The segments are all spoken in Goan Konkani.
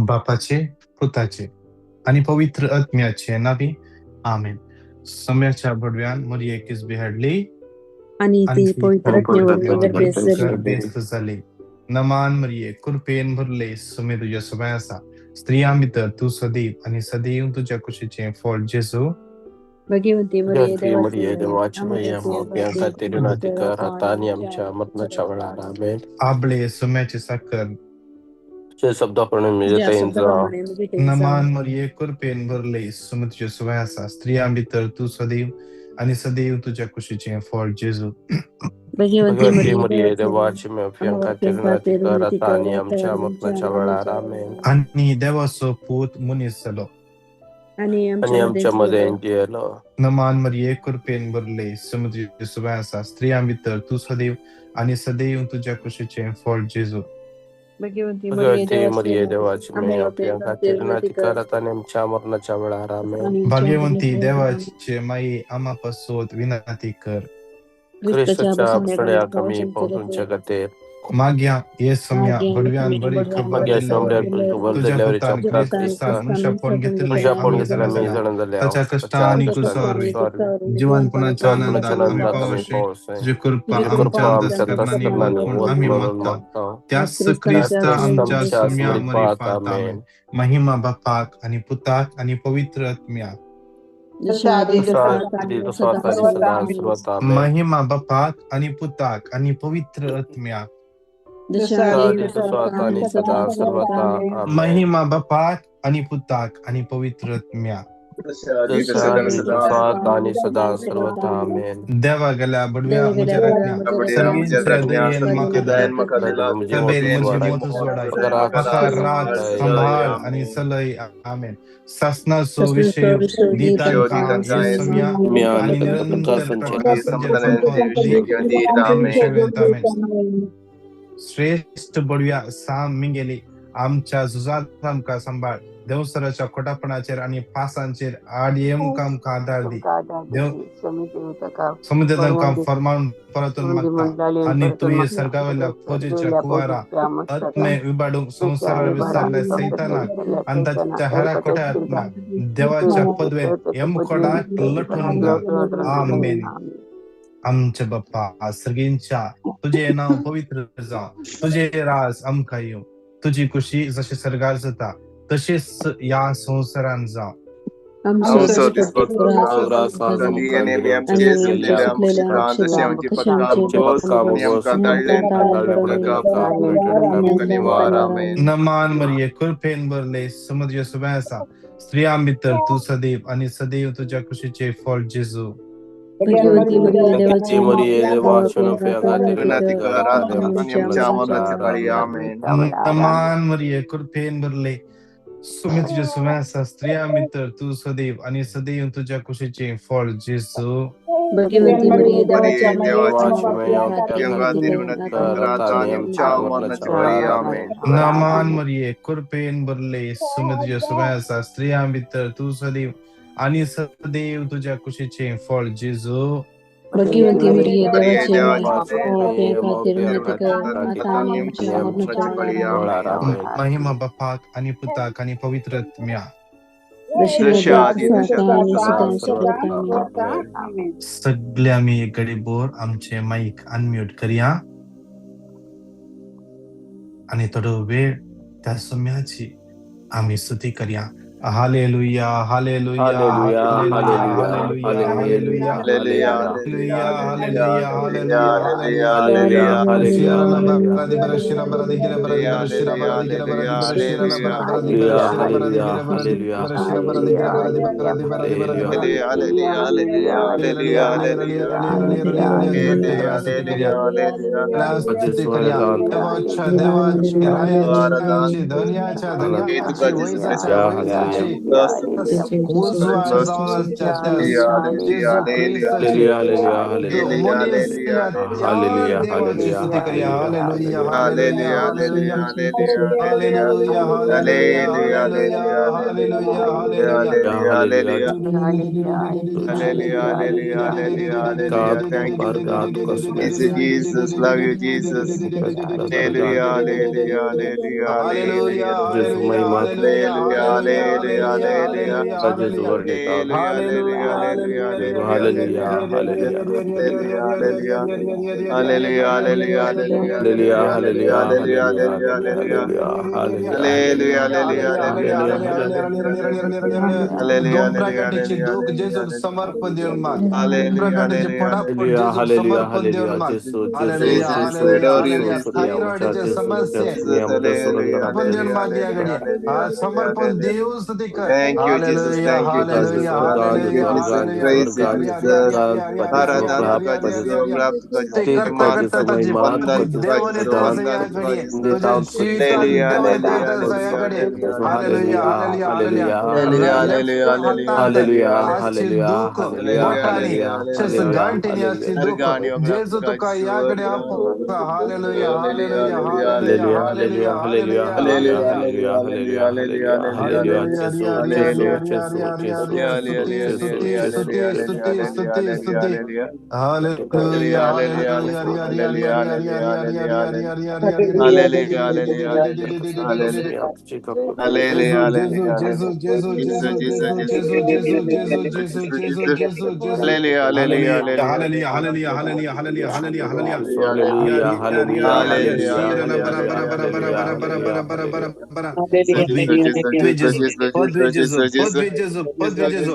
बापाचे, पुताचे आनी पवित्र आत्म्याचे नावी, आमेन. सम्याच्या बडव्यान मरियेक इस्बी हाडली आनी आनी ती ती पवित्र पवित्र आत्म्यावरवीं गर्भेस्त जाली. गर्भेस्त जाली. नमान मरिये, कृपेन भरले, सुमे तुज्या सबाय आसा, स्त्रियां भितर तूं सदैव आनी सदैव तुज्या कुशीचें फळ जेजू. भगवती मरिये भगवती देवाची मरिये माई, देवाची आम्हा माई, आम्हा पाप्यांखातीर खातीर विनंती विनंती कर कर आता आता आणि आणि आमच्या आमच्या मरणाच्या वेळार. आमेन. आबळे सुम्याची साखर. तुझ्या शब्दाप्रमाणे म्हणजे तुझ्या तैन जावं. शब्दाप्रमाणे म्हजे थंय जावं. नमान मरिये, कृपेन भरले, सुमे तुज्या सबाय आसा, स्त्रियां भितर तूं सदैव आनी सदैव तुज्या कुशीचें फळ जेजू. भगवती भगवती मरिये मरिये देवाची माई, देवाची माई, आम्हा खातीर विनंती पाप्यांखातीर कर विनंती आता कर आणि आता आमच्या आणि आमच्या मरणाच्या वेळार. मरणाच्या आमेन. वेळार. आनी देवाचो पूत मनीस जालो आनी आणि आमच्या मदें आमच्या जियेलो. मदें जियेलो. नमान मरिये, कृपेन भरले, सुमे तुज्या सबाय आसा, स्त्रियां भितर तूं सदैव आनी सदैव तुज्या कुशीचें फळ जेजू. भगवती मरिये भगवती देवाची मरिये माई, देवाची माई, आम्हा आमच्या पाप्यांखातीर खातीर विनंती विनंती कर कर आता आणि आमच्या मरणाच्या वेळार. आता आमेन. आणि आमच्या भाग्यवंती मरणाच्या वेळार. देवाचे माई, आम्हा पासत विनंती कर. क्रिस्ताच्या क्रिस्ताच्या बसण्याकडे बसण्याक आमी भावशंकर पावसूंच्या खातीर. माग्या हे सम्या मागे बडव्यान आम्ही बरी बडव्यान खबर मागे बरी दिल्ले खबर वरी आमच्या दिल्ले खबर तुझ्या दिल्यावर पुतान पुतान क्रिस्तान क्रिस्तान मनुष्यपण घेतिल्ले मनुष्यपण आमी घेतले जाणा आमी जाल्या जाणा जाले ताच्या ताच्या कश्टां आनी तुझ्या कश्टां कुसां आनी वरवीं कष्टांनी कुसां जिवनपणाच्या कुसावरवीं आनंदात जीवनपणाच्या आमी आनंदात आमी पावशे पावसे. तुजी कृपा तुझी तुझी कृपा आमच्या कृपा आमच्या आमच्या अंतस्करणांनी अंतस्करणांनी वत म्हूण वत आमी म्हणून मागता. मागता. त्याच त्याच क्रिस्ता क्रिस्ता आमच्या आमच्या सुम्या सुमरिपात. मरिफात. आमेन. आमेन. महिमा बापाक आनी पुताक आनी पवित्र आत्म्याक. जशा आदी तसा तसा आता आदी आणि तसो सदा आता आणि सर्वथा. सदा आमेन. सर्वथा. आमेन. महिमा बापाक आनी पुताक आनी पवित्र आत्म्याक. जशा तसा आदी आदी तसा तसो आता आता आणि आणि सदा सदा सर्वथा. सर्वथा. आमेन. आमेन. महिमा बापाक आनी पुताक आनी पवित्र आत्म्याक. तसा आदी तसो आता आणि सदा सर्वथा. आमेन. देवा गेल्या बडव्या देवा म्हज्या गेल्या राज्ञा बडव्या म्हज्या राज्ञा सर्वींचे दयेन म्हाका दिला म्हणजे तबेर मोत म्हजी वाडाय मोत जोडाय म्हाका राख म्हाका राख सांबाळ आनी सलय. आमेन. सासनाचो विशय दी तांकां हे सम्या आनी निरंतर प्रकाशांचेर पातळून दी तेमचे आमेन. श्रेष्ठ बडव्या साम मिंगेली, आमच्या झुजांत आमकां सांबाळ, देवसराच्या खोटापणाचेर आनी पासांचेर आड येवंक आमकां आदार दी. देव समुद्र तांकां फरमान परतून मागता आनी तुवें सर्गावेल्या फौजेच्या कुवारा आत्मे विबाडूंक संवसारार विसरले सैतानाक आनी ताच्या हेरा खोट्या आत्म्याक देवाच्या पदवेन यमकोडाक लटून घाल. आमेन. आमचे बाप्पा सर्गींच्या, तुजें नांव पवित्र जावं, तुजें राज आमकां येवं, तुजी खुशी जशें सर्गार जाता तशीच ह्या संवसारान जावं. आमचो आमचो दिसपट्टो दिसपट्टो रास रास आमकां आमकां दी दी आनी आनी आमचे आमचे चुकलेले चुकलेले आमचे आमचे आमचे तशें आमचे आमचे पथकां पथकां आनी मुगोस आमकां आनी ताळ्ळे आमकां ताळ्ळे ताळ्ळे पडूं पडूं नाका नाका आनी आमकां आमकां निवार. निवार. आमेन. नमान मरिये, कृपेन भरले, समुद्र सुबह आसा, स्त्रियां भितर तूं सदैव आनी सदैव तुज्या कुशीचें फळ जेजू. भगवती मरिये भगवती देवाची मरिये माई, देवाची आम्हा नफ्या पाप्यांखातीर खातीर विनंती विनंती कर कर आता आता आणि आणि आमच्या आमच्या मरणाच्या मरणाच्या वेळार. वेळार. आमेन. नमान मरिये, कृपेन भरले, सुमे तुझ्या सुबह आसा, स्त्रियां भितर तूं सदैव आनी सदैव तुज्या कुशीचें फळ जेजू. भगवती मरिये मरिये देवाची माई, देवाची आम्हा देवाची माई, पाप्यांखातीर आमच्या विनंती खातीर कर विनंती आता कर कर आता आता आणि आणि आमच्या आमच्या मरणाच्या मरणाच्या वेळी. वेळार. आमेन. नमान मरिये, कृपेन भरले, सुमे तुझ्या सुबह आसा, स्त्रियां भितर तूं सदैव आनी सदैव तुज्या कुशीचें फळ जेजू. भगवती मरिये मरिये देवाची माई, देवाची आम्हा पाप्यांखातीर विनंती कर आता आता आणि आणि आमच्या आमच्या मरणाच्या मरणाच्या वेळी. वेळार. आमेन. आमेन. महिमा बापाक आनी पुताक आनी पवित्र आत्म्याक. जशी जशा आदी आदी तसो तशा आता आणि सदा सदा सर्वथा. सर्वथा. आमेन. सगळे आमी एक घडी बोर आमचे माईक अनम्यूट करया आनी थोडो वेळ त्या सम्याची आमी स्तुती करया. Hallelujah, hallelujah, hallelujah, hallelujah, hallelujah, hallelujah, hallelujah, hallelujah, hallelujah, hallelujah, hallelujah, hallelujah, hallelujah, hallelujah. Hallelujah, hallelujah, hallelujah, hallelujah. देवाच्या देवाची रायाची धन्याच्या धन्याची वैसाच्या देवाची उजवाड जावन आसच्या त्या जेजू क्रिस्ताची Hallelujah, hallelujah, मनीस hallelujah, देवाची hallelujah, स्तुती करूया. Hallelujah, hallelujah, hallelujah, hallelujah, hallelujah, hallelujah, hallelujah, hallelujah. Hallelujah. Hallelujah. Thank you. Jesus, Jesus, love you, Jesus. Hallelujah, hallelujah, hallelujah, hallelujah, Gesù hallelujah, Mahima hallelujah, hallelujah, hallelujah, hallelujah, Gesù hallelujah. वर्णिता hallelujah, hallelujah, hallelujah, hallelujah, hallelujah, hallelujah, hallelujah, hallelujah, hallelujah, hallelujah, hallelujah, hallelujah, hallelujah, hallelujah, hallelujah, दोन प्रकारचे दुःख जेजूक समर्पण देऊन माग. दोन hallelujah, प्रकारचे hallelujah, पडापड hallelujah, जेजूक hallelujah, समर्पण देऊन hallelujah, माग. Gesù, Gesù, hallelujah, Gesù, hallelujah, Gesù, hallelujah. सुनिया मुझा थायरॉइडचे Gesù, समस्ये सुनिया मुझा सुरंदर समर्पण देऊन Gesù, माग या घडये. हा समर्पण देऊन स्तुती कर. Thank you, Jesus. Hallelujah, Thank you, Jesus. Hallelujah, Thank you, hallelujah, Jesus. Hallelujah. Praise you, Jesus. आराधना तुका जेजू, प्राप्त तुका ते जेजू, करता महिमा करता तुका ताजी वंदन तुका देवान जेजू, येत आसा वंदन या तुका घडये. जेजू. तुझ्या जिवितान हालेलुया, देवान हालेलुया, येत आसा या हालेलुया, घडये. Hallelujah, hallelujah, hallelujah, hallelujah. Hallelujah, left hallelujah, हातांत हालेलुया, आसची हालेलुया, दुःख, हालेलुया, बोटांनी हालेलुया, तशेंच हालेलुया, गांठींनी हालेलुया, आसची दुःख जेजू तुका या घडये आपता. Hallelujah, hallelujah, hallelujah, hallelujah, hallelujah, hallelujah, hallelujah, hallelujah, hallelujah. Hallelujah, hallelujah, hallelujah, hallelujah, hallelujah, Gesù, रिया, Gesù, रिया, रिया, Gesù, रिया, रिया, Gesù, रिया. Gesù, स्तुती, Gesù, स्तुती, Gesù, स्तुती, Gesù. स्तुती, स्तुती, स्तुती. हालेलुया, हालेलुया, रिया, रिया, रिया, रिया, रिया, रिया, रिया, रिया, रिया, रिया, रिया, रिया, हालेलुया, हालेलुया, हालेलुया, जेजू, हालेलुया, जेजू, जेजू, जेजू, Jesus, जेजू, Jesus, जेजू, Jesus, जेजू, जेजू, जेजू, जेजू, Jesus, जेजू, जेजू. Hallelujah, hallelujah, hallelujah, hallelujah, hallelujah, hallelujah, hallelujah, hallelujah, hallelujah. रिया, हालेलुया, रिया, रिया, हालेलुया, रिया, रिया. हालेलुया, शीर ला बरा हालेलुया, बरा बरा बरा हालेलुया, बरा बरा हालेलुया, बरा बरा बरा हालेलुया. बरा. पदवी Jesus, पदवी Jesus, जेजू, Jesus, पदवी Jesus, जेजू, Jesus, पदवी जेजू, पदवी जेजू,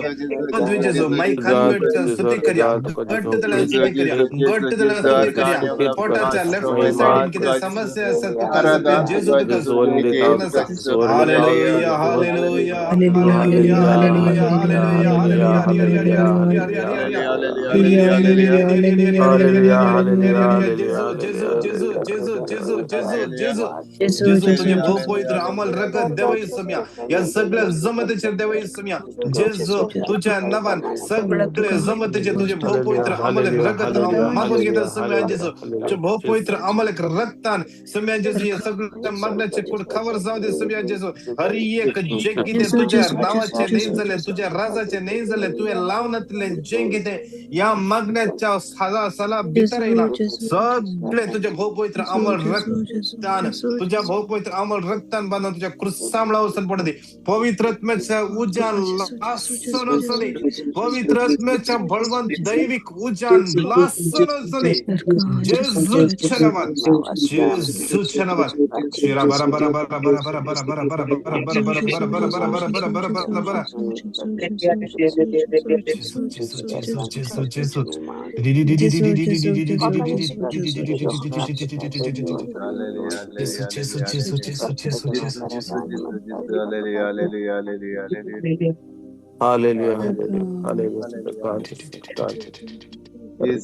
पदवी जेजू. माईक गान अनम्यूट तुझे स्तुती करूया, गान तुका घट्ट जेजू तळ्यान स्तुती करूया, घट्ट तळ्यान स्तुती करूया. पोटाच्या लेफ्ट सायडीन कितें समस्या आसा तुका सगळे जेजू तुका वंदिता घेवन आसा. Hallelujah, hallelujah, hallelujah, hallelujah, hallelujah, hallelujah, hallelujah, hallelujah, hallelujah, hallelujah, hallelujah, hallelujah, hallelujah, hallelujah, hallelujah, जेजू, जेजू, जेजू, जेजू, जेजू, जेजू, जेजू. जेजू, जेजू, जेजू, तुझे जेजू, भोव पवित्र अमल रगत देवय सम्या, या सगळ्या जमतेचेर देवय सम्या. जेजू, तुझ्या नावान सगळा सगळे तुका जमतेचे तुझे भोव हालेलुया, पवित्र अमल हालेलुया, रगत हालेलुया, मागून घेता हालेलुया, सम्या जेजू. हालेलुया, तुझे भोव पवित्र जेजू. अमल रक्तान सम्या जेजू, या सगळ्या मरणाचे कुड खबर जाऊ दे सम्या जेजू. हर एक जे कितें जेजू, तुझ्या जेजू, जेजू, नावाचे नाही जेजू, झाले, जेजू. तुझ्या राजाचे नाही झाले, तुझ्या लावणातले जे कितें या मागण्याच्या साला साला भितर जेजू, येयला जेजू, सगळे तुझ्या भोव पवित्र जेजू, अमल जेजू, जेजू, रक्तान, जेजू, तुझ्या जेजू. भोव पवित्र अमल रक्तान बांधून तुझ्या क्रुसामळा वचून पडू दे. पवित्र आत्म्याच्या उज्यान जेजू, जेजू, लासून जेजू, वचून दे. जेजू, जेजू, पवित्र आत्म्याच्या जेजू, बळवंत जेजू. दैविक उज्यान लासून वचून दे. सरकार, जेजू, जेजूच्या जेजू, नावात, जेजूच्या नावात. शिरा बरा बरा बरा बरा बरा बरा बरा बरा बरा बरा जेजू, बरा जेजू, बरा बरा जेजू, बरा बरा जेजू, बरा जेजू, बरा बरा. जेजू, जेजू, जेजू, जेजू, जेजू, जेजू, जेजू, जेजू, जेजू, जेजू, जेजू, जेजू. जेजू. जेजू, जेजू, जेजू, जेजू, जेजू, जेजू, जेजू. Hallelujah, जेजू, hallelujah, जेजू, hallelujah, जेजू, जेजू, जेजू, जेजू, Jesus, जेजू, जेजू. Jesus, Jesus, Jesus, hallelujah, hallelujah, hallelujah, hallelujah. Hallelujah, Hallelujah, hallelujah, hallelujah. God,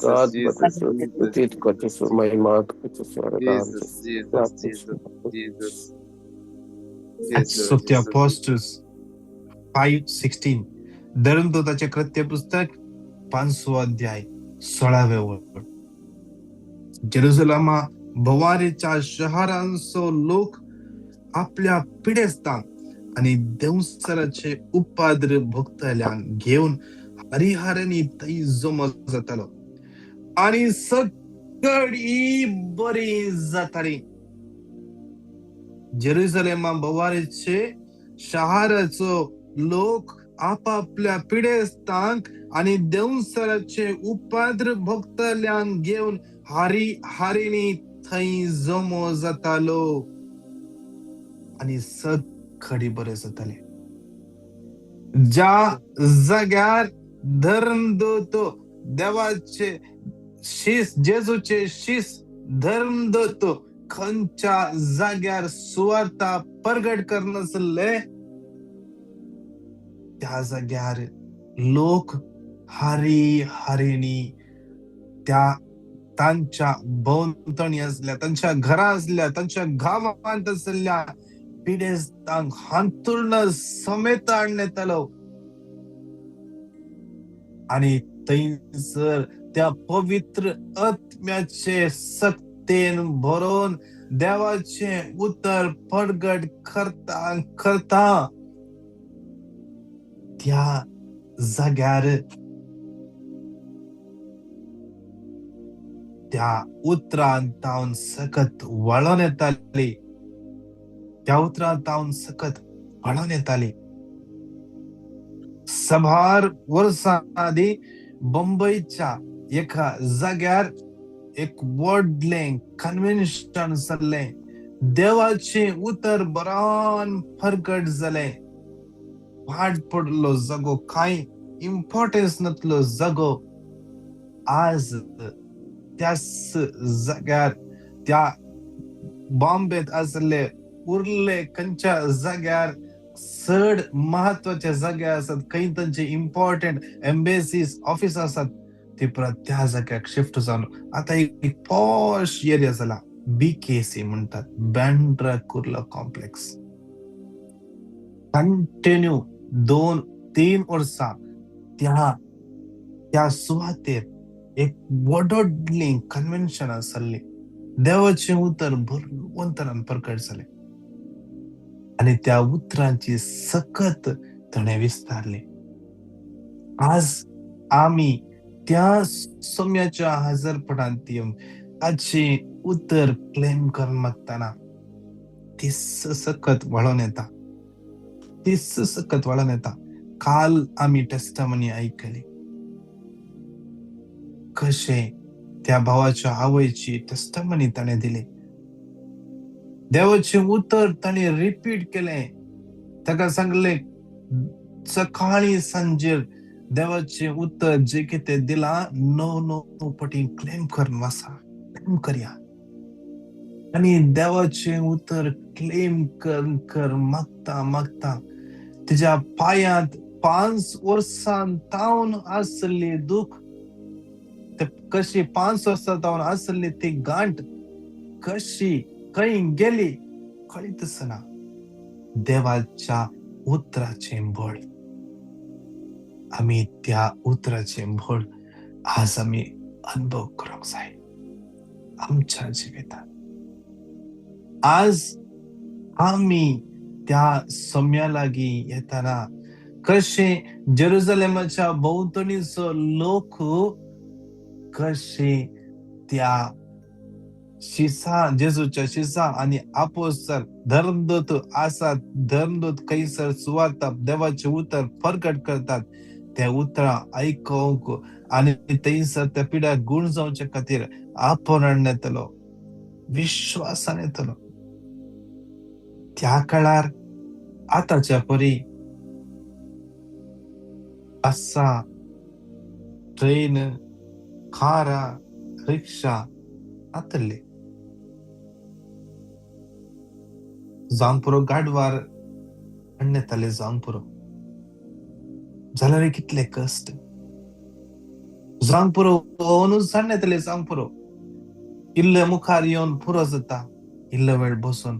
God, Jesus, God, Jesus, Jesus, स्तुति Jesus, Mahima स्वर्गांत Jesus, Jesus, Jesus, Jesus, Acts Jesus, of the Jesus. Apostles 5:16. धर्मदूताचे कृत्य पुस्तक 5वो अध्याय 16वे ओळ. जेरुसलेमा भोवारीच्या शहरांचो लोक आपल्या पिडेस्तांक आणि देंवसराचे उपाद्र भोगतल्यांक घेवन हरिहरांनी थंय जमो जातालो आणि सगळी बरी जाताली. जेरुसलेमा भोवारीचे शहराचो लोक आपापल्या पिडेस्तांक आणि देंवसराचे उपाद्र भोगतल्यांक घेवन हारी हारिणी थंय जमो जातालो आणि सगळी बरे जाताले. ज्या जाग्यार धर्मदूत देवाचे शीस, जेजूचे शीस धर्मदूत खंयच्या जाग्यार सुवार्ता परगट करनासले त्या जाग्यार लोक हारी हारिणी त्या तांच्या भोंवतणी आसल्या, तांच्या घरा आसल्या, तांच्या गांवांत आसल्या पिडेस्तांक हांतुळणा समेत हाडून येतालो आनी थंयसर त्या पवित्र आत्म्याचे सक्तेन भरोन देवाचें उतर परगट करता करता त्या जाग्यार त्या उतरान तावन सकत वळोन येताली, त्या उतरान तावन सकत वळोन येताली. सभार वर्सां आदीं बंबयच्या एका जाग्यार एक व्हडलें कन्व्हेन्शन जाल्लें. देवाचें उतर बरान परगट जालें. वाट पडलो जागो, कांय इम्पॉर्टन्स नातलो जागो, आज त्याच जाग्यार त्या बॉम्बेत आसले उरले खंयच्या जाग्यार चड म्हत्वाचे जागे आसात, खंय तांचे इम्पॉर्टंट एम्बेसीज ऑफिस आसात, ते परत त्या जाग्याक शिफ्ट जावन आतां एक पॉश एरिया जाला, बीकेसी म्हणटात, बँड्रा कुर्ला कॉम्प्लेक्स. कंटिन्यू 2-3 वर्सां त्या त्या सुवातेर एक व्हडली कन्व्हेन्शन आसली. देवाचें उतर भरवंतरान प्रकट जालें आनी त्या उतरांची सकत ताणें विस्तारली. आज आमी त्या सोम्याच्या हजरपणांत येवन ताचें उतर क्लेम करून मागतना ती सकत वळोन येता, ती सकत वळोन येता. काल आमी टेस्टमनी आयकली कशें त्या भावाच्या आवयची टेस्टमनी ताणें दिली. देवाचें उतर ताणें रिपीट केलें. ताका सांगलें सकाळी सांजेर देवाचें उतर जें कितें दिलां 9-9 पटी क्लेम करून वसा, क्लेम करया. आनी देवाचें उतर क्लेम कर कर मागता मागता तिज्या पांयांत 5 वर्सां तावन आसली दूख, ते कशी 5 वर्सां तावन आसली ती गांठ कशी खंय गेली कळीतच ना. देवाच्या उतराचें बळ, आमी त्या उतराचें बळ आज आमी अनुभव करूंक जाय आमच्या जिवितांत. आज आमी त्या सोम्या लागीं येतना कशें जेरुजलेमाच्या भोंवतणीचो लोक कशें त्या शिसा, जेजूच्या शिसा आनी आपोस्तर धर्मदूत आसात, धर्मदूत खंयसर सुवार्ता देवाचें उतर परगट करतात, त्या उतरां आयकूंक आनी थंयसर त्या पिड्याक गूण जावचे खातीर आपोवन हाडून येतलो, विश्वासान येतलो. त्या काळार आतांच्या परी बसां, ट्रेन, कारां, रिक्षा आतल्ली. जावंक पुरो गाडवार हाडून येताले, जावंक पुरो जाल्यार कितले कश्ट, जावंक पुरो ओनूच हाडून येताले, जावंक पुरो इल्ले मुखार येवन पुरो जाता, इल्लो वेळ बसून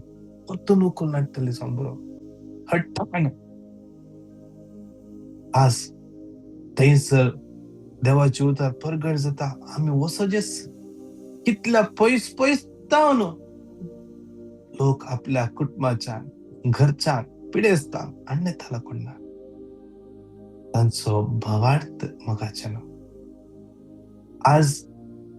परतून उखलून हाडटले, जावंक पुरो हट्टान. आज थंयसर देवाचें उतर परगट जाता, आमी वचोजेच कितल्या पयस पयस जावन लोक आपल्या कुटुंबाच्या घरच्या पिडेस्तांक हाडून येतालो कोण ना. तांचो भावार्थ मोगाचें. आज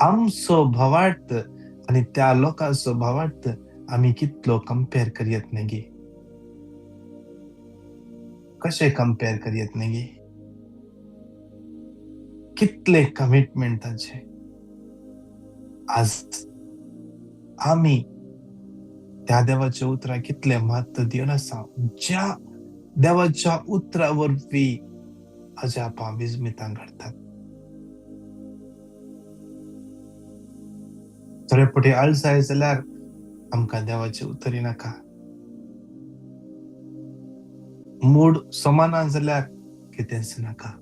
आमचो भावार्थ आनी त्या लोकांचो भावार्थ आमी कितलो कंपेर करयत न्ही गे? कशें कंपेर करयत न्ही गे? कितले कमिटमेंट तांचे. आज आमी त्या देवाच्या उतराक कितलें म्हत्व दिवन आसा, ज्या देवाच्या उतरा वरवीं अजापां विस्मितां घडतात. थोडे फावटी आळसाय जाल्यार आमकां देवाचें उतर नाका, मूड समान जाल्यार कितेंच नाका.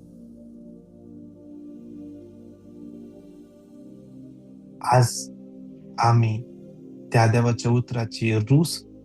आज आमी त्या देवाच्या उतराची रूस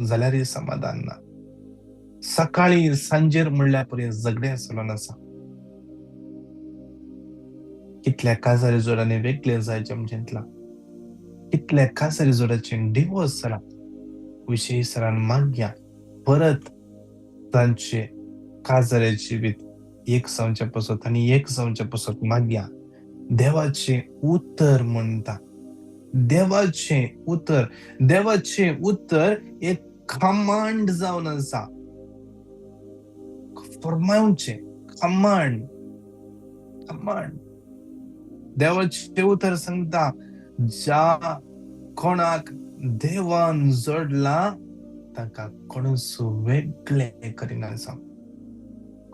जाल्यारय समाधान ना. सकाळी सांजेर म्हणल्यार पर्यंत झगडें चलोन आसा. कितल्या काजारी जोडांनी वेगळे जायचें चिंतलां, कितल्या काजारी जोडाचें डिवोर्स जाला. विशेश मागया परत तांचे काजारे जिवीत एक जावचे पासत आनी एक जावचे पासत मागया. देवाचें उतर म्हणटा, देवाचें उतर, देवाचें उतर एक कमांड जावन आसा. फरमावचें कमांड, कमांड. देवाचें उतर सांगता, ज्या कोणाक देवान जोडला ताका कोणूच वेगळें करिना जावं,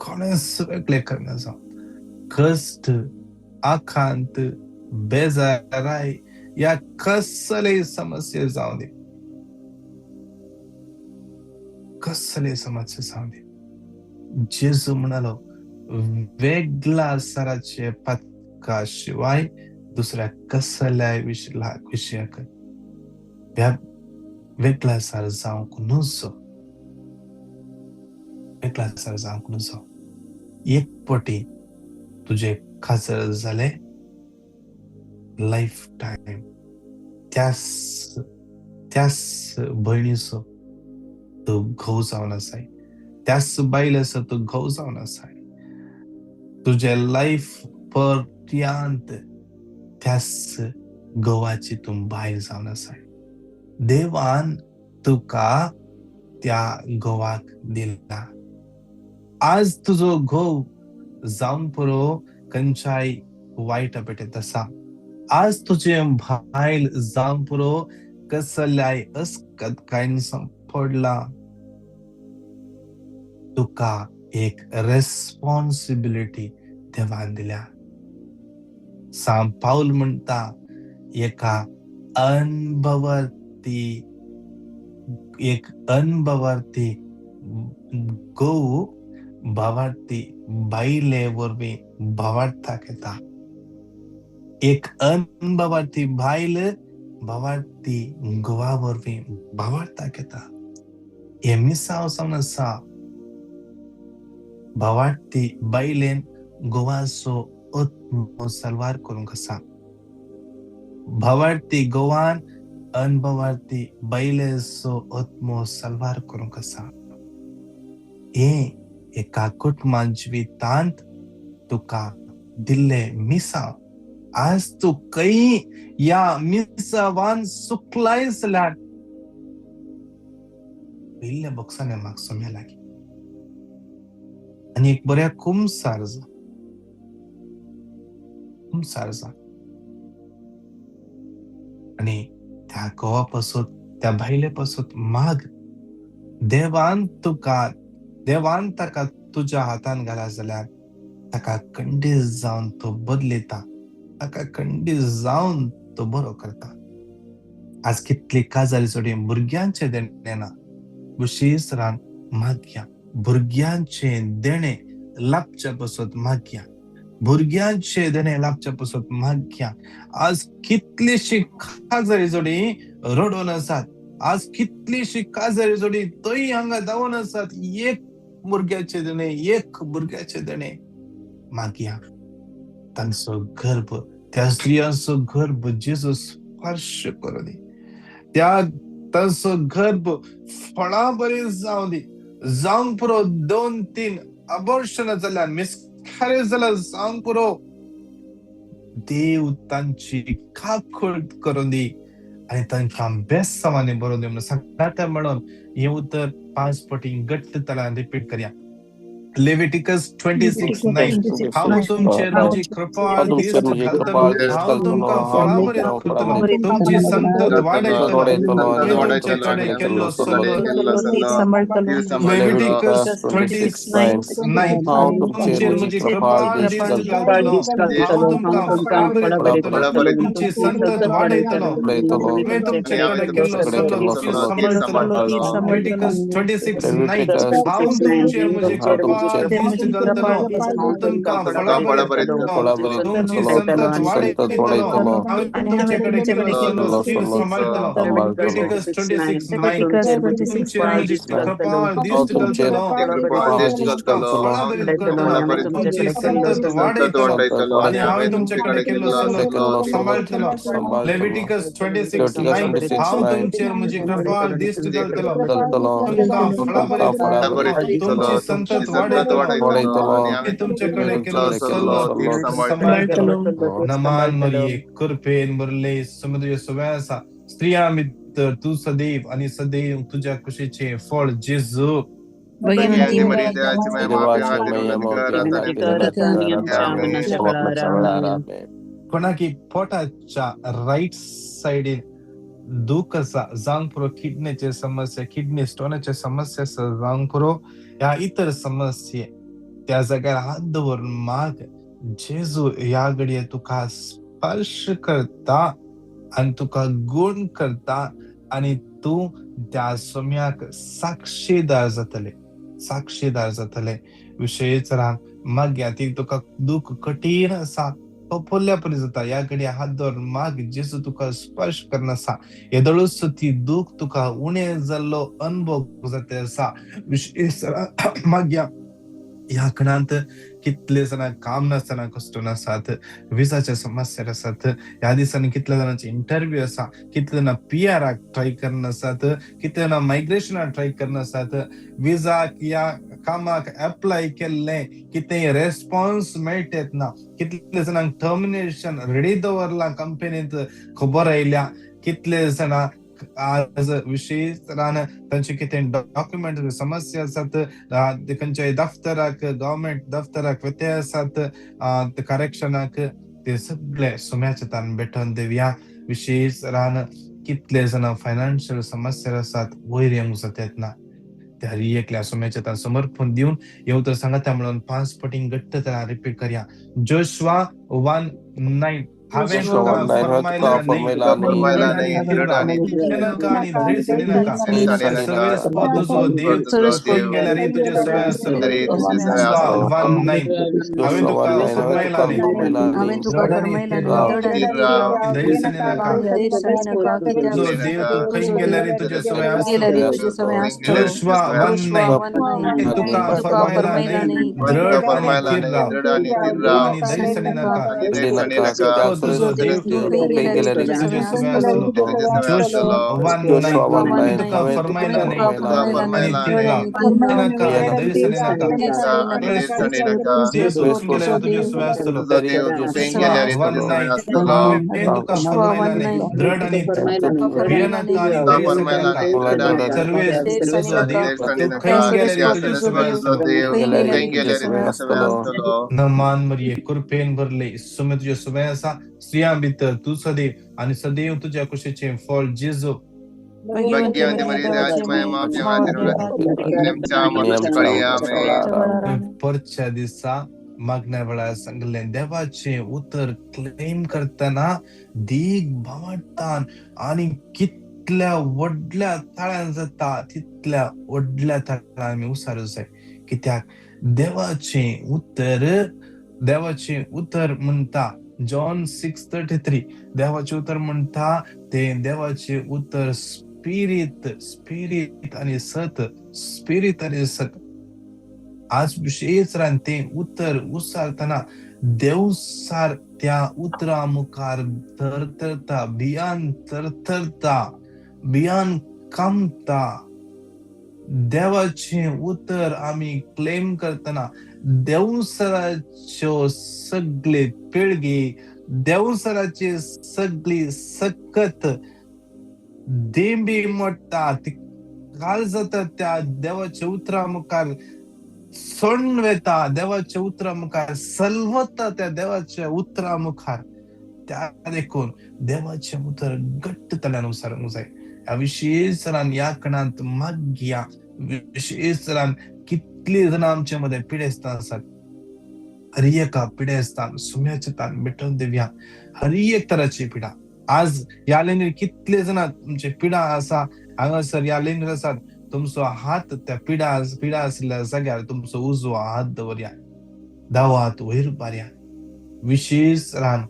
कोणूच वेगळें करिना जावं. कश्ट, आकांत, बेजाराय या कसलेय समस्या जावं दी, कसलेय समस्या जावं दी, जेजू म्हणालो वेगळा सराचे पथका शिवाय दुसऱ्या कसल्याय विशयाक वेगळा सार जावंक नजो, वेगळा सार जावंक नजो. एक पटी तुजे काजर जाले लायफ टायम त्यास त्यास भयणीचो तूं घोव जावन आसाय, त्यास बायलेचो तूं घोव जावन आसाय. तुजें लायफ पर्यांत त्यास घोवाची तूं बायल जावन आसाय. देवान तुका त्या घोवाक दिला. आज तुजो घोव जावन पुरो खंयच्याय वायट पेटेंत आसा, आज तुजें बायल जावन पुरो कसल्याय अस्कतकायेन पडला, तुका एक रेस्पॉन्सिबिलिटी देवान दिल्या. सांत पावल म्हणटा, एका अनभवार्थी, एक अनभवार्थी घोव भावार्थी बायले वरवीं भावार्थाक येता. एक अनभवार्थी बायल भावार्थी घोवा वरवीं भावार्थाक येता. हें मिसांव जावन आसा. भावार्थी बायलेन घोवाचो आत्मो सलवार करूंक आसा. भावार्थी घोवान अनभवार्थी बायलेचो आत्मो सलवार करूंक आसा. हें एका कुटुंबा जिवितांत तुका दिल्लें मिसांव. आज तूं खंय ह्या मिसावान चुकलाय जाल्यार इल्ल्या बॉक्सांनी म्हाका सोम्या लागीं आनी एक बऱ्या कुमसार जा, कुमसार जा आनी त्या घोवा पासत, त्या बायले पासत माग. देवान तुका, देवान ताका तुज्या हातान घाला जाल्यार ताका खंडीत जावन तो बदलयता, ताका खंडीत जावन तो बरो करता. आज कितली काजारी जोडी भुरग्यांचें देणें ना, विशेश मागया भुरग्यांचें देणें लाबच्या पासत मागया, भुरग्यांचें देणें लाबच्या पासत मागया. आज कितलीशी काजारी जोडी रडोन आसात, आज कितलीशी काजारी जोडी थंय हांगा धांवून आसात, एक भुरग्याचें देणें, एक भुरग्याचें देणें मागया. तांचो गर्भ, त्या स्त्रियांचो गर्भ जेजू स्पर्श करूं दी, त्या तांचो गर्भ फळां बरी जावं दी. जावंक पुरो 2-3 अबॉर्शनां जाल्यार, मिसकॅरेज जाल्यार जावंक पुरो. देव तांची काकूट करूं दी आनी तांकां बेसांवांनी बरोवन दी. म्हणून सगळ्या म्हणून हें उतर 5 पटी घट्ट तरान रिपीट करया. Leviticus 26:9. हांव तुमचेर म्हजी कृपा दिश्ट घालतलो, हांव तुमकां फळां बरें करतलो, तुमची संतत वाडयतलो, तुमचे कडेन केल्लो सल्लो. Leviticus 26:9. तुमचेर म्हजी कृपा दिश्ट घालतलो, हांव तुमकां फळां बरें करतलो, तुमची संतत वाडयतलो, तुवें तुमचे कडेन केल्लो सल्लो सांबाळटलो. Leviticus 26:9. हांव तुमचेर म्हजी कृपा कृपाळ दिश्ट घालतलो, तुमकां फळां बरयतलो, तुमची संतत वाडयतलो, हांवें तुमचे कडेन केल्लो सल्लो थीर सांबाळटलो. लेविटिकस 26:9, तुमचेर म्हजी कृपाळ दिश्ट घालतलो, तुमकां फळां भरीत करतलो, तुमची संतत वाडयतलो आनी हांवें तुमचे कडेन केल्लो सल्लो सांबाळटलो. लेविटिकस 26:9, हांव तुमचेर म्हजी कृपाळ दिश्ट घालतलो, तुमकां फळां भरीत करतलो, तुमची संतत वाडयतलो आनी तुमचे कडेन केल्लो सल्लो सांबाळटलो. नमान मरिये, कृपेन भरले, समुद्र सवय आसा, स्त्रियां भितर तूं सदैव आनी सदैव तुज्या कुशीचें फळ जेजू. भगवंती कोणाकी पोटाच्या राईट सायडीन दूख आसा जावंक पुरो, किडनीचे समस्या, किडनी स्टोनाचे समस्या आसा जावंक पुरो, ह्या इतर समस्ये त्या जाग्यार हात दवरून माग, जेजू ह्या घडये तुका स्पर्श करता आनी तुका गुण करता आनी तूं त्या सोम्याक साक्षीदार जातले, साक्षीदार जातले. विशयच रान मागया, ती तुका दूख कठीण आसा, पफुल्ल्या परी जाता, ह्या घडये हात दवरून माग, जेजू तुका स्पर्श करना आसा, येदोळूच ती दूख तुका उणें जाल्लो अनुभव जाता आसा. विशेष मागया, ह्या खणांत कितले जाणां काम नासतना कश्टून आसात, विजाच्या समस्या आसात, ह्या दिसांनी कितल्या जाणांचे इंटरव्यू आसा, कितले जाणां पीआराक ट्राय करना आसात, कितले जाणां मायग्रेशनाक ट्राय करना आसात, विजाक या कामाक एप्लाय केल्लें कितेंय रेस्पॉन्स मेळटेत ना, कितले जाणांक टर्मिनेशन रेडी दवरलां कंपनींत खबर आयल्या, कितले जाणां आज विशेष तरान तांचे कितें डॉक्युमेंट समस्या आसात, खंयच्याय दफ्तराक, गव्हर्मेंट दफ्तराक व्यत्यय आसात, करेक्शनाक, ते सगळे सुम्याच्या तान भेटोवन दिवया. विशेष तरान कितले जाणां फायनान्शियल समस्या आसात, वयर येवंक जातात ना, त्या हर एकल्या सुम्याच्या तान समर्पण दिवन येवं तर सांगता म्हणून 5 पटीं घट्ट तरान रिपीट करया. जोशुआ 1:9, हांवें तुका फर्मायला न्हय, तुजो देव गेल्यार तुजे सवय आसतलो. 1:9, हांवें तुका फर्मायला न्हय, तुजो देव तूं खंय गेल्यार तुजे सवय आसतलो. जोशुआ 1:9, तुका फर्मायला न्हय, दृढ आनी थीर राव आनी धैर्य नाका, तुजो देव तुजे सवय आसतलो. जोशुआ 1:9, तुका फर्मायला न्हय आनी थीर राव नाका आनी धैर्य नाका, देव तूं खंय गेल्यार तुजे सवय आसतलो. जोशुआ 1:9, हांवें तुका फर्मायला न्हय, दृढ आनी भियेनाका आनी धैर्य नाका, सर्वेस तुजो देव तूं खंय गेल्यार तुजे सवय आसतलो. नमान मरिये, कृपेन भरले, सुमे तुजे सवय आसा, स्त्रियां भितर तूं सदैव आनी सदैव तुज्या कुशीचें फळ जेजू. परच्या दिसा मागण्या वेळार सांगलें, देवाचें उतर क्लेम करतना दीग भावार्थान आनी कितल्या व्हडल्या ताळ्यान जाता तितल्या व्हडल्या ताळ्यान आमी उसारूं जाय. कित्याक देवाचें उतर, देवाचें उतर म्हणटा जॉन 6:33, देवाचें उतर म्हणटा तें देवाचें उतर स्पिरीत, स्पिरीत आनी सत, स्पिरीत आनी सत. आज विशेष रान तें उतर उसारतना देवसार त्या उतरा मुखार थरथरता, भियान थरथरता, भियान कामता. देवाचें उतर आमी क्लेम करतना देवसराच्यो सगळे पिळगी, देवसराची सगळी सकत देंबी मोडटा, ती काल जाता त्या देवाच्या उतरा मुखार सोंड वेता, देवाच्या उतरा मुखार सलवता, त्या देवाच्या उतरा मुखार. त्या देखून देवाचें उतर घट्ट तल्यान उसारूंक जाय. ह्या विशेष तरान ह्या खणांत मागया, विशेष तरान कितली जाणां आमचे मदें पिडेस्तां आसात, हर एका पिडेस्तान सुम्याचे तान भेटोवन दिवया, हर एक तराची पिडा. आज ह्या लेनीर कितले जाणां तुमचे पिडा आसा, हांगासर ह्या लेनीर आसात, तुमचो हात त्या पिडा पिडा आशिल्ल्या जाग्यार तुमचो उजवो हात दवरया, दावो हात वयर उबारया, विशेश रान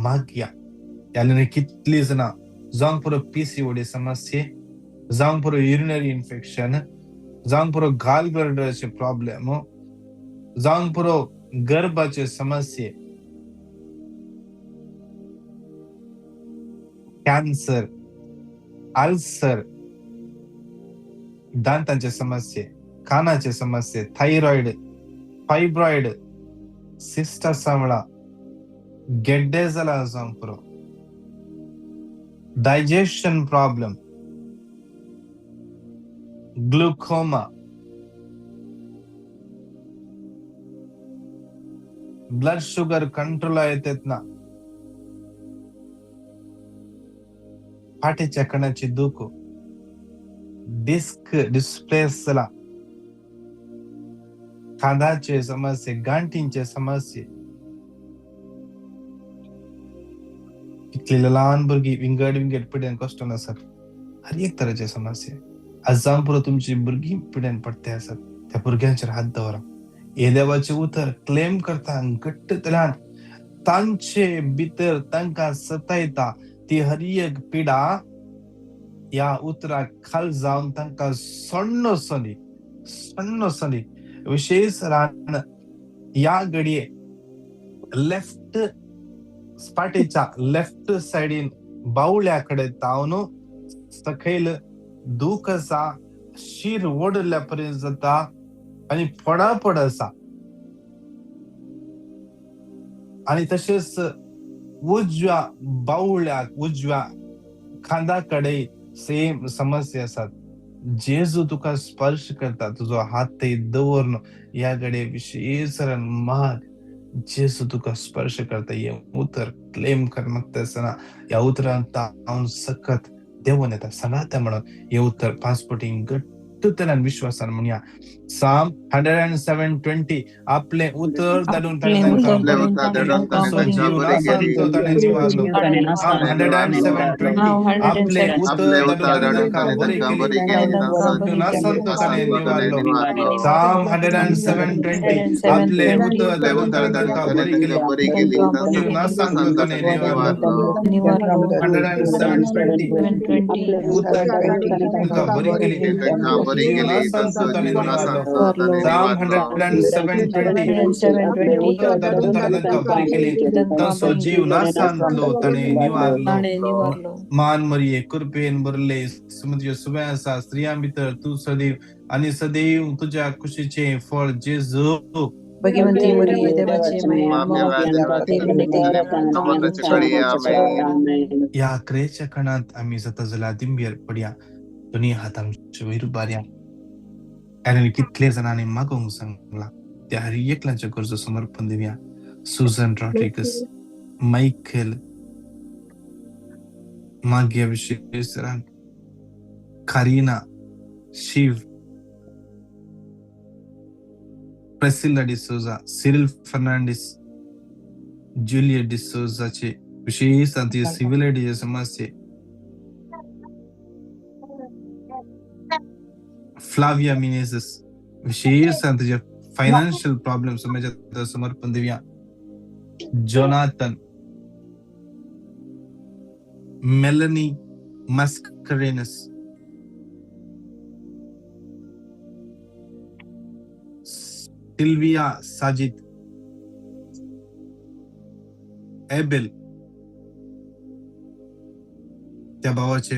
मागया. ह्या कितली जाणां जावंक पुरो पीसीओडी समस्ये, जावंक पुरो युरिनरी इन्फेक्शन, जावंक पुरो गाल ब्लॅडराचे प्रॉब्लेम, जावंक पुरो गर्भाचे समस्ये, कॅन्सर, अल्सर, दांतांचे समस्ये, कानाचे समस्ये, थायरॉइड, फायब्रॉइड, सिस्ट आसा, गेड्डे जाला जावंक पुरो, digestion problem, glaucoma, blood sugar control येतात ना, फाटीच्या कणाची दूख, डिस्क डिस्प्लेस जाला, खांदाचे समस्ये, गांठींचे समस्ये, कितली ल्हान भुरगीं विंगड विंगड पिड्यान कश्टान आसात, हर एक तरेचे समस्ये. आज जावन पुरो तुमची भुरगीं पिड्यान पडटे आसात, त्या भुरग्यांचेर हात दवरा. हे देवाचें उतर क्लेम करता घट्ट तल्यान तांचे भितर तांकां सतायता ती हर एक पिडा ह्या उतराक खाल जावन तांकां सण्ण सली, सण्ण सली. विशेश रान ह्या घडये लेफ्ट पाटीच्या लेफ्ट सायडीन बावल्या कडेन तावन सकयल दूख आसा, शीर ओडल्या पर्यंत जाता आनी पडापड आसा. आनी तशेंच उजव्या बावळ्याक, उजव्या खांदा कडेन सेम समस्या आसात. जेजू तुका स्पर्श करता, तुजो हात थंय दवरून ह्या घडये विशेश माग, जेजू तुका स्पर्श करता. हे उतर क्लेम कर मागता आसतना ह्या उतरान तावन सकत देवून येता. सांगाता म्हणून हे उतर पासपोर्टींग घट्ट तरान विश्वासान म्हणया. Psalm 107:20 आपले उतर धाडून ताणें तांकां तांचो जीव नासांतलो ताणें निवारलो. Psalm 107:20 आपले उतर धाडून ताणें तांकां बरी केली, जीव नासांतलो ताणें निवारलो. Psalm 107:20 आपले उतर धाडून ताणें तांकां बरी केली, जीव नासांतलो ताणें निवारलो. 107:20 उतर तांकां बरी केली, जीव नासांतलो ताणें निवारलो. Psalm 107:20 उतर धाडून ताणें तांकां बरी केली, तांचो जीव नासांतलो ताणें निवारलो. मान मरिये कृपेन भरले सुमतीच्यो सुबें आसा, स्त्रियां भितर तूं सदैव आनी सदैव तुज्या कुशीचें फळ जेजू. भगवंती मरिये देवाचे ह्या क्रेच्या कणांत आमी जाता जाल्यार दिंबेर पडया, दोनी हात आमचे वयर उबारया. आनी कितले जाणांनी मागोवंक सांगला त्या हर एकल्याच्या गरजो समर्पण दिवया. सुजन रॉड्रिगस, मायकल, मागया विशेश कारिना, शिव, प्रेसिला डिसोजा, सिरिल फर्नांडिस, जुलियट डिसोजाचे विशेष सिव्हिल समस्ये, फ्लाविया मिनेझस विशेष तुझे फायनान्शियल प्रॉब्लेम समज समर्पण दिवया. Jonathan, Melanie Mascarenhas, Sylvia Sajid, Abel त्या भावाचे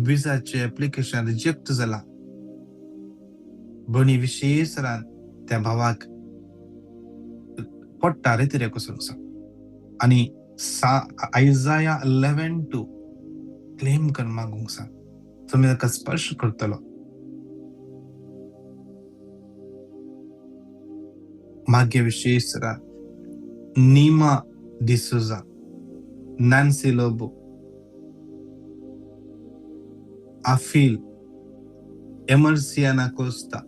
विजाचे एप्लिकेशन रिजेक्ट जाला. बणी विशेष रान त्या भावाक पडटा रे तरी कसो आनी आयजाया 11:2 क्लेम कर मागूंक सांग, तुमी ताका स्पर्श करतलो. मागे विशेष रान नीमा डिसोजा, नॅन्सी लोबो, आफील, एमर्सियाना कोस्ता,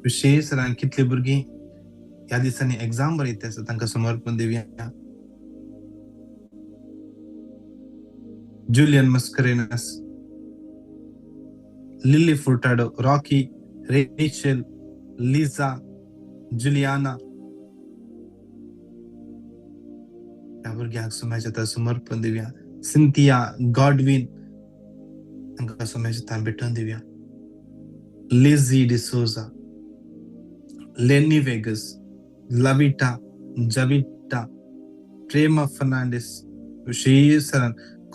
विशेष रान कितली भुरगीं ह्या दिसांनी एग्जाम बरयता आसा तांकां समर्पण दिवया. Julian Mascarenhas, Lily Furtado, Rocky, Rachel, Liza, Juliana. ह्या भुरग्यांक सोम्याच्या हातार समर्पण दिवया. सिंथिया, गॉडविन हांकां सोम्याच्या हातान भेटोवन दिवया. Lizzy D'Souza, Lenny Vegas, Lavita, Javita, Prema Fernandes, विशेष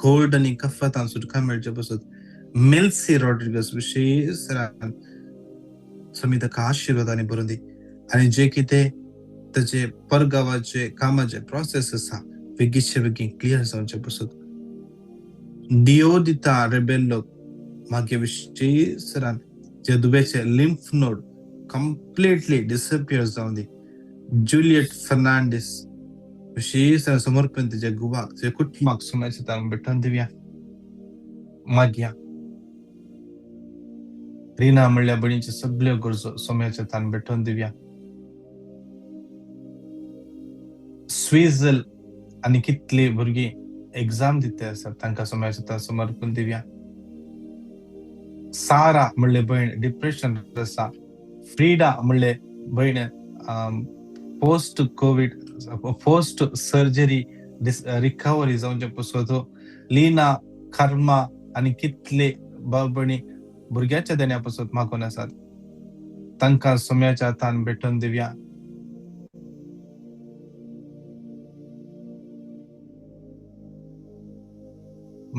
कोल्ड आनी कफतान सुटका मेळचे पसत. मेल्सी रॉड्रिगस विशेष स्वामी ताका आशिर्वादांनी भरून दी आनी जे कितें ताजे परगावाचे कामाचे प्रोसेस आसा बेगीचे बेगीन क्लियर जावचे पसत. डिओदिता रेबेल्लो मागीर विशेष जे दुबेचे लिम्फ नोड कंप्लिटली डिसपियर जावन दी. जुलियट फर्नांडीस विशेष समर्पण तुज्या गुवाक तुज्या कुटुंबाक सुमायचे भेटोवन दिवया. मागया रिना म्हणल्या भयणीच्यो सगल्यो गरजो सोम्याच्या तान भेटोवन दिवया. स्विझल आनी कितली भुरगीं एग्जाम दिते आसात तांकां सोम्याच्या तान समर्पण दिवया. सारा म्हणले भयण डिप्रेशन आसा. फ्रीडा म्हणले भयण post COVID post surgery recovery जावचे पसत. लीना, कर्मा आनी कितले भाव भयणी भुरग्याच्या देण्या पसत मागून आसात तांकां सोम्याच्या हातान भेटोवन दिवया.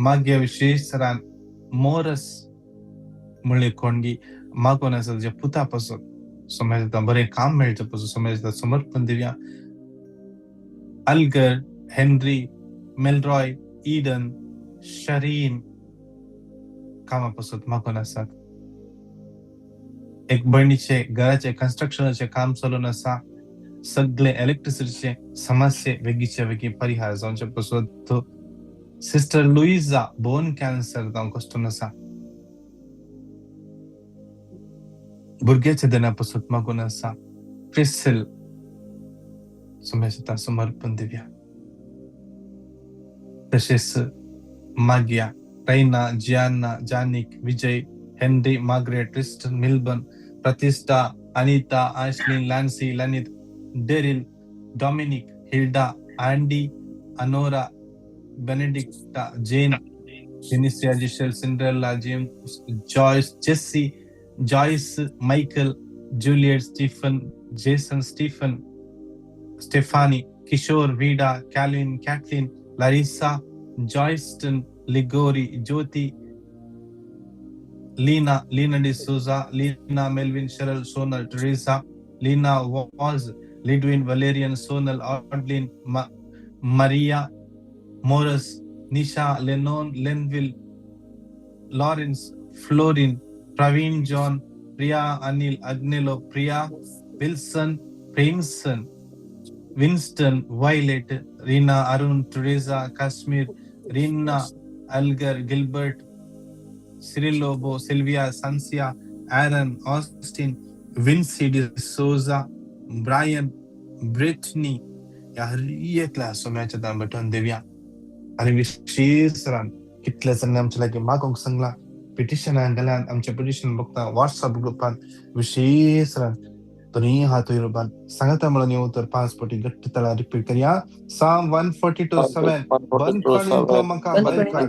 मागीर विशेष सरान मोरस म्हणले कोणगी मागून आसा तुज्या पुता पसत सोम्याच्या हातान बरें काम मेळचें पसत सोम्याच्या हातान समर्पण दिवया. अल्गर, हेनरी, मेलरॉय, ईडन, शरीन कामा पसत मागून आसात. एक भयणीचे घराचे कन्स्ट्रक्शनाचे काम चलून आसा. सगळे इलेक्ट्रिसिटीचे समस्ये बेगीचे बेगीन परिहार जावचे पसत. सिस्टर लुईजा बोन कॅन्सर जावन कश्टून आसा. भुरग्याच्या देण्या पसत मागून आसा. प्रिसिल सोम्याच्या समर्पण दिवया. तशेंच मागया Raina, Gianna, Janik, Vijay, Henry, Margaret, Tristan, Milburn, Pratishtha, Anita, Ashlyn, Lancy, Lanit, Daryl, Dominic, Hilda, Andy, Anora, Benedicta, Jane, Jenicia, Giselle, Cinderella, James, Joyce, Jesse, Joyce, Michael, Juliet, Stephen, Jason, Stephen, Stephanie, Kishore, Vida, Calvin, Kathleen, Larissa, Joyston, Ligori, Jyoti, Lena, Lena D'Souza, Lena, Melvin, Cheryl, Sonal, Teresa, Lena, Waz, Lidwin, Valerian, Sonal, Audlin, Maria, Morris, Nisha, Lennon, Lenville, Lawrence, Florin, Praveen, John, Priya, Anil, Agnello, Priya, Wilson, Premson, Winston, Violet, Rina, Arun, Teresa, Kashmir, Rina, Algar, Gilbert, Cyril Lobo, Sylvia, Sansia, Aaron, Austin, Vincy D'Souza, Brian, Brittany, ह्या हर एकल्या सोम्याच्या दान भेटोवन दिवया. आनी विशेष कितल्या जाणांनी आमच्या लागीं मागोवंक सांगला पिटिशनान गेल्यान आमच्या पिटिशन बघता व्हॉट्सअप ग्रुपान विशेष दोनूय हात वयर उबार सांगता म्हणून येऊ तर 5 पटी घट्ट तळा रिपीट करया. Psalm 142:7 बंदखणींतलो म्हाका भायर काड,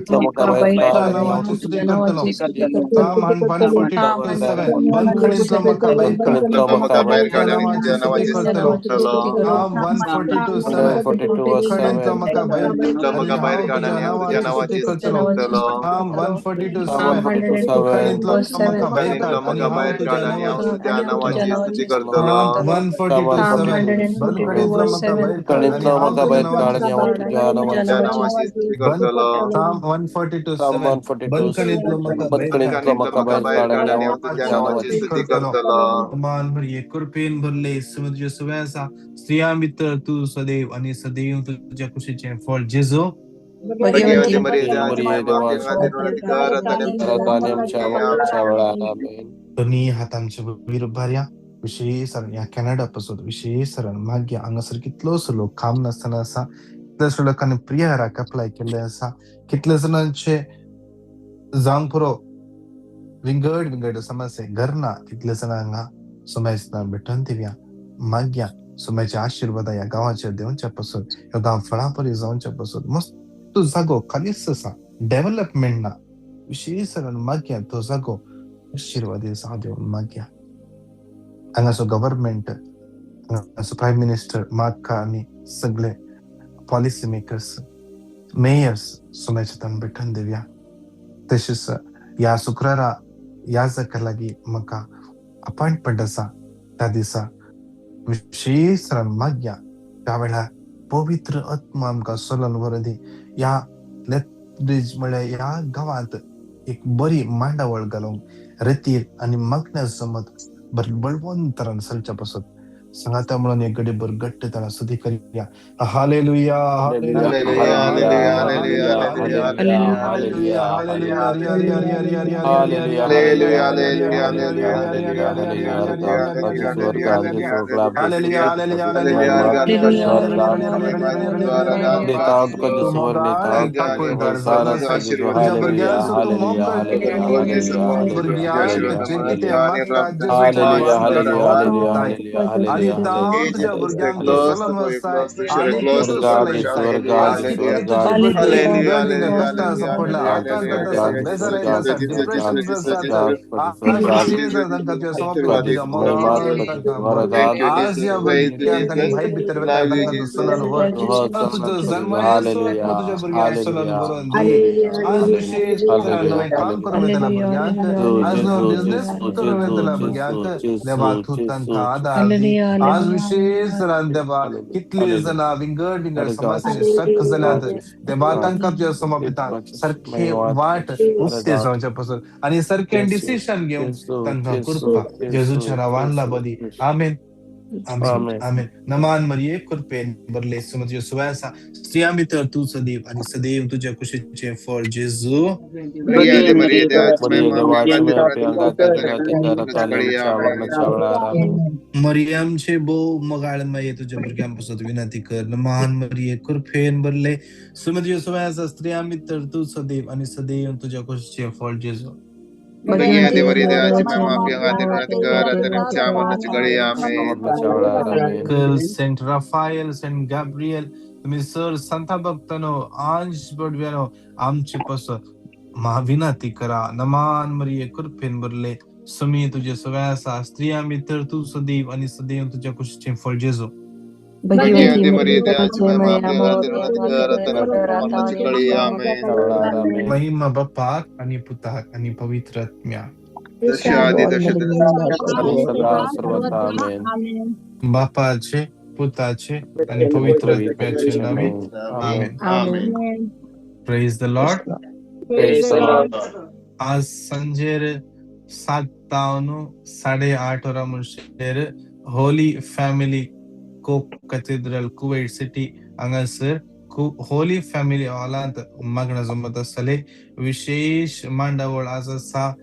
तुज्या नांवाची स्तुती करतलो. Psalm 142:7 बंदखणींतलो म्हाका भायर काड, तुज्या नांवाची स्तुती करतलो. Psalm 142:7 बंदखणींतलो म्हाका भायर काड आनी हांव तुज्या नांवाची स्तुती करतलो. Psalm 142:7 बंदखणींतलो म्हाका भायर काड आनी हांव तुज्या नांवाची स्तुती करतलो. Psalm 142:7 बंदखणींतलो म्हाका भायर काड आनी हांव तुज्या नांवाची स्तुती करतलो. Psalm 142:7 बंदखणींतलो म्हाका भायर काड आनी हांव तुज्या नांवाची स्तुती करतलो. मान भरये कृपेन भरले तुझे सुवे आसा, स्त्रियां भितर तूं सदैव आनी सदैव तुज्या कुशीचें फळ जेजू. दोनी हात आमचे वयर उबारया. विशेष ह्या कॅनडा पासून विशेष मागीर हांगासर कितलोसो लोक काम नासतना आसा, कितलेशे लोकांनी प्रियराक अप्लाय केल्ले आसा, कितले जाणांचे जावंक पुरो विंगड विंगड समस्या घर ना, तितले जाणां हांगा सुमेजना भेटून दिवया. मागया सुम्याचे आशिर्वाद ह्या गांवाचेर देंवच्या पासून, ह्यो गांव फळां परी जावच्या पासून. मस्त जागो खालीच आसा, डेव्हलपमेंट ना. विशेश करून मागया तो जागो आशिर्वादी जावं देवन मागया. हांगाचो गव्हर्मेंट, हांगाचो प्रायम मिनिस्टर म्हाका आनी सगळे पॉलिसी मेकर्स, मेयर्स सुम्याचे ताण भेटून दिवया. तशेंच ह्या शुक्रारा ह्या जाका लागीं म्हाका अपॉयंटमेंट आसा, त्या दिसा विशेश मागया त्या वेळार पवित्र आत्मा आमकां सोलोन व्हरून दी. ह्या लेथब्रिज म्हळ्यार ह्या गांवांत एक बरी मांडावळ घालूंक रेतीर आनी मागण्या जमत बरी बळवंतरान चलच्या पासत सांगाता म्हणून एक घडी भर घट्ट ताणा स्तुती करया. Hallelujah, hallelujah, hallelujah, hallelujah, hallelujah, hallelujah, hallelujah. आनी तुज्या भुरग्यांक तूं सोलोन वसाय आनी तूं चलयताय. आज कितले तुजे भुरगे विंगड विंगड कश्टां सांपडला, आकांतांत आसात, बेजारायत आसात, डिप्रेशनांत आसात. आज विशेश तांकां तुज्या समर्पित तुज्या मोगान तांकां भर. आज ह्या भुरग्यांक आनी भायर भितर वता तांकां तूं सोलोन व्हर. तुजो जल्म येसो आत्मा तुज्या भुरग्यांक सोलोन भरून दी. आज विशेश नवें काम करूंक वयतल्या भुरग्यांक, आज नवो बिजनेस करूंक वयतल्या भुरग्यांक देवा तूं तांकां आदार दी. आज विशेश देवा कितली जाणां विंगड विंगड समस्यांनी स्ट्रक जाल्यात, देवा तांकां तुज्या समर्पिता सारखे वाट उक्ते जावच्या पासून आनी सारकें डिसिशन घेवन तांकां कृपा जेजूच्या नांवान लाबदी. आमेन, आमेन, आमेन. नमान मरिये, कृपेन भरले, तुझ्या सुवाय आसा, स्त्रियां भितर तूं सदैव आनी सदैव तुज्या कुशीचें फळ जेजू. मरियमचे भोव मोगाळ माये, तुज्या भुरग्यां पासत विनंती कर. नमान मरिये, कृपेन भरले, सुमतिच्या सुवाय आसा, स्त्रियां भितर तूं सदैव आनी सदैव तुज्या कुशीचें फळ जेजू. सेंट राफायल, सेंट गॅब्रियल, तुम्ही सर संता भक्तानो, आंश बडव्यानो, आमचे पासत विनंती करा. नमान मरिये, कृपेन भरले, सुमी तुझे सवय आसा, स्त्रियां भितर तूं सदैव आनी सदैव तुज्या कुशीचें फळ जेजू. महिमा बापाक आनी पुताक आनी पवित्र आत्म्याक. बापाचे, पुताचे आनी पवित्र आत्म्याचे नावे. आमेन. Praise the Lord. आज संजेर 7 तावन 8:30 वरां म्हणसर Holy Family Hope Cathedral Kuwait City हांगासर होली फॅमिली हॉलांत मागणें जमत आसतलें. विशेश मांडावळ आज आसा.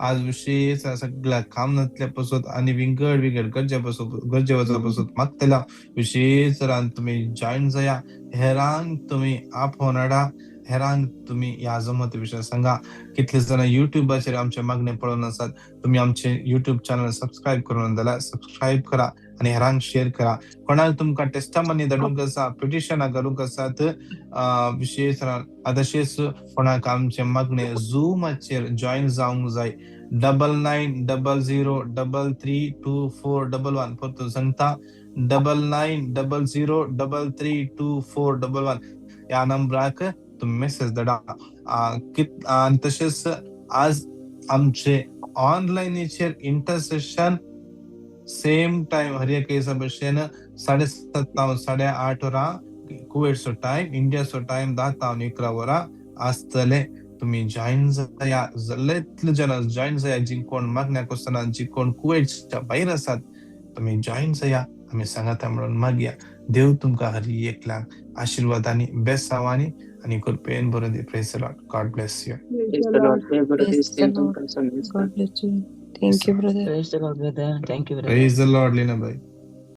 आज विशेष सगळ्या कामनांतल्या पासत आनी विंगड विंगड गरजे पासत गरजे वचा पासत मागतल्या विशेष तरान तुमी जॉयन जाया. हेरांक तुमी आपोवन हाडा, हेरांक तुमी ह्या जमती विशय सांगा. कितले जाणां युट्यूबाचेर आमचे मागणे पळोवन आसात, तुमी आमचे युट्यूब चॅनल सबस्क्रायब करून जाल्यार सबस्क्रायब करा आनी हेरांक शेअर करा. कोणाक तुमकां टेस्टमनी धाडूंक आसा, पिटिशनां घालूंक आसात, विशेश तशेंच कोणाक आमचे मागणे झुमाचेर जॉयन जावंक जाय, 9900 33 24 11. परतून सांगता, 9900 33 24 11 ह्या नंबराक तुमी मेसेज धाडा. आनी तशेंच आज आमचे ऑनलायनीचेर इंटरसेशन सेम टायम हर एक दिसा भशेन 7:30 तावन 8:30 वरां कुवेटचो टायम, इंडियाचो टायम 10 तावन 11 वरां आसतले. तुमी जॉयन जाया, जाल्ले तितले जाणां जॉयन जाया, जी कोण मागण्याक वचना, जी कोण कुवेटच्या भायर आसात, तुमी जॉयन जाया. आमी सांगाता म्हणून मागया. देव तुमकां हर एकल्याक आशिर्वादांनी, बेसांवांनी आनी कृपेन भरून दी. Praise the Lord. God bless you. Praise the Lord. God bless you. Thank you, brother. Praise the Lord, brother. Thank you, brother. Praise the Lord, Lina bhai.